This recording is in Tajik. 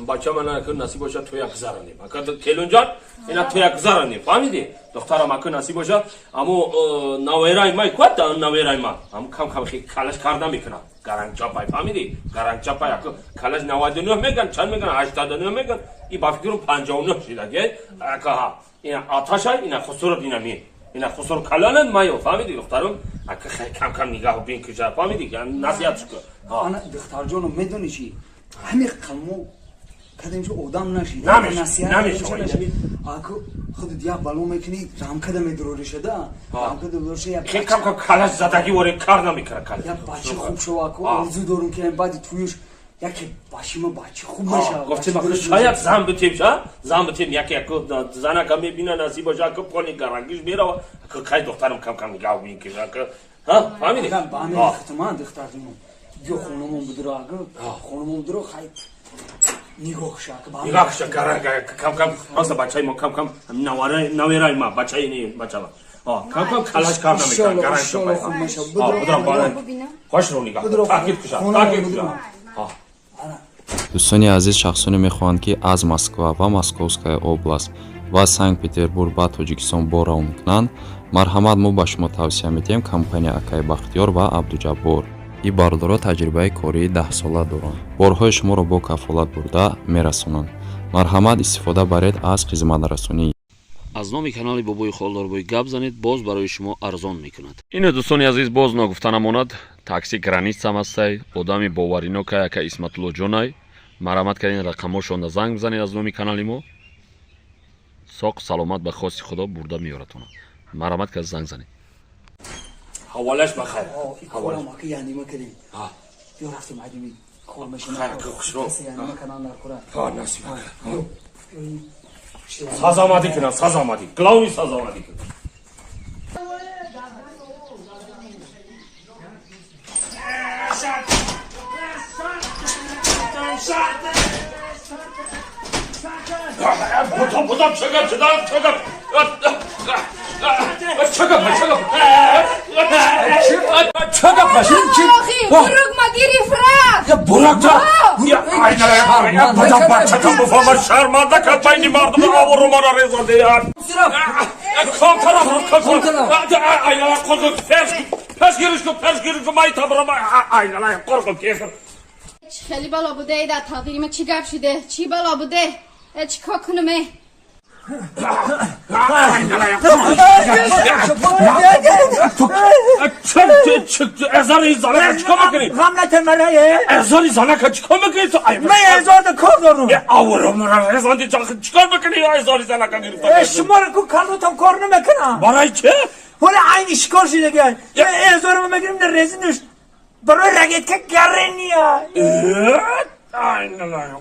Бача мана ака насиб боша, тоя гузаронем. Ака, келунҷон, ина тоя гузаронем, фаҳмидӣ? Духтарам, ака, насиб боша, аммо навераи май куат, навераи ма аммо кам кам калаш карда мекунад, гаранчапай, фаҳмидӣ? Гаранчапай, ака, калаш 99 меган, чанд меган, 89 меган, и ба фикрам 59 шидаги, ака. Ҳа, ина аташай, ина хусурат, ина ми ина хусур калонан майо, фаҳмидӣ, духтарам? Ака, кам кам нигаҳ бин куҷа, фаҳмидӣ, насиҳат кун. Ана, духтарҷоно, медонӣ чӣ? Ҳамин қалмо кадем, ки одам нашид. Намешавад. Аку худат як бало мекунӣ, рамкада медуроришада, рамкада дурориш. Як кам кам калаш задаги воре кар намекунад калаш. Як бача хуб шава, аку, орзу дорум, ки баъди туюш яке бачима бача хуб мешава. Гуфтем, шояд зан битем, ша зан битем, яке яку занака мебина, насиб боша, аку, поли гарангиш мерава, аку. Кай, духтарам, кам кам нигаҳ бин ки, аку, ҳа, фаҳмидӣ? Ба ҳамин хитман, духтарҷонам, биё, хонамон будуро, аку, хонамон будуро, хай, нигоҳ ша. Нигоҳ ша, гаранг кам кам просто бачаи мо кам кам навераи ма, бачаи не, бачама кам кам калаш карда мекунад, гаранг. Будрам, хошро нигоҳ, таъкид куша, таъкид куша. Дӯстони азиз, шахсоне мехоҳанд, ки аз Москва ва Московская область ва Санкт Петербург ба Тоҷикистон бор равон кунанд, марҳамат, мо ба шумо тавсия медиҳем компания акаи Бахтиёр ва Абдуҷаббор. Ин бародаро таҷрибаи кории 10-сола доранд, борҳои шуморо бо кафолат бурда мерасонанд. Марҳамат, истифода баред аз хизматрасонӣ. Аз номи канали Бобои Холдорбой гап занед, боз барои шумо арзон мекунад. Ине, дӯстони азиз, боз ногуфта намонад, такси Границам ҳастай, одами боваринокай, ака Исматуллоҷонай. Марҳамат кардин, рақамҳошонда занг бизанед, аз номи канали мо соқ саломат ба хости Худо бурда меёратона. Марҳамат кард, занг занед. Ҳаволаш ба хайр. Ҳаволам, ака, янима кардем, ё рафтем адими кор мешина. Хайр, хушро. Янима канан дар кора. Ҳа, насиб, саз омадӣ кунам, саз омадӣ, главный саз омадӣ кунам. Потом, потом, чакап, чакап, чакап. Чакап, чакап. Чакап, Охи, бурук ма гирифт, рафт. Я бурак да. Я айна, бадам бачакам буфама, шарманда кад, байни мардум авору мара резанде. Кам кам кам. Айна, қорқам, пеш пеш гириш кун, пеш гириш кун, май табрам, айна, қорқам, кеш. Хеле бало буде дар тақдири ма, чӣ гап шиде? Чӣ бало буде? Чӣ кор кунам? Э? ازاری زنک چیکار میکنی؟ غم نتن مرایه. ازاری زنک چیکار میکنی تو؟ من ازار ده کار دارم. آورم رزاندی، چیکار میکنی؟ ازاری زنک گرفت. شما رو کو کارتم کار نمیکنم. برای چه؟ ولی عین شکار شده دیگه. ازارم میگیریم در رزینش برای رگت که گرنیه. آی نه نه.